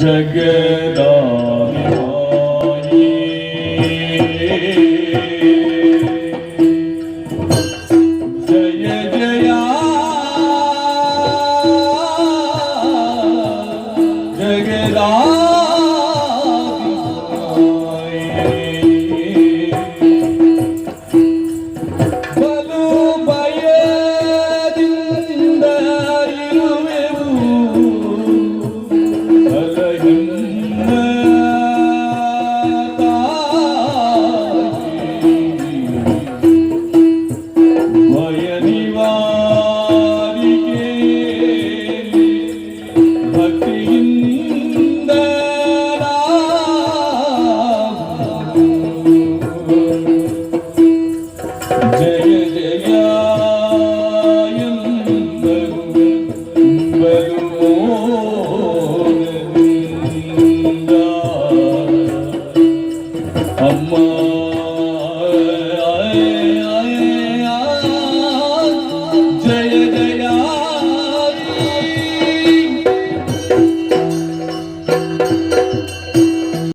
ಜಗದಾಭಿಮಾನಿ. ಜಯ ಜಯ ಜಗದಾಭಿಮಾನಿ. ಬಲು ಭಯದಿಂದ ಇರುವೆವು ಸಲಹಿನ್ನ ತಾಯಿ. ಭಯ ನಿವಾರಿಕೆ ಭಕ್ತಿಯಿಂದ ನಾವು ಜಯ ಜಯ ಎಂಬರು ಬಲು.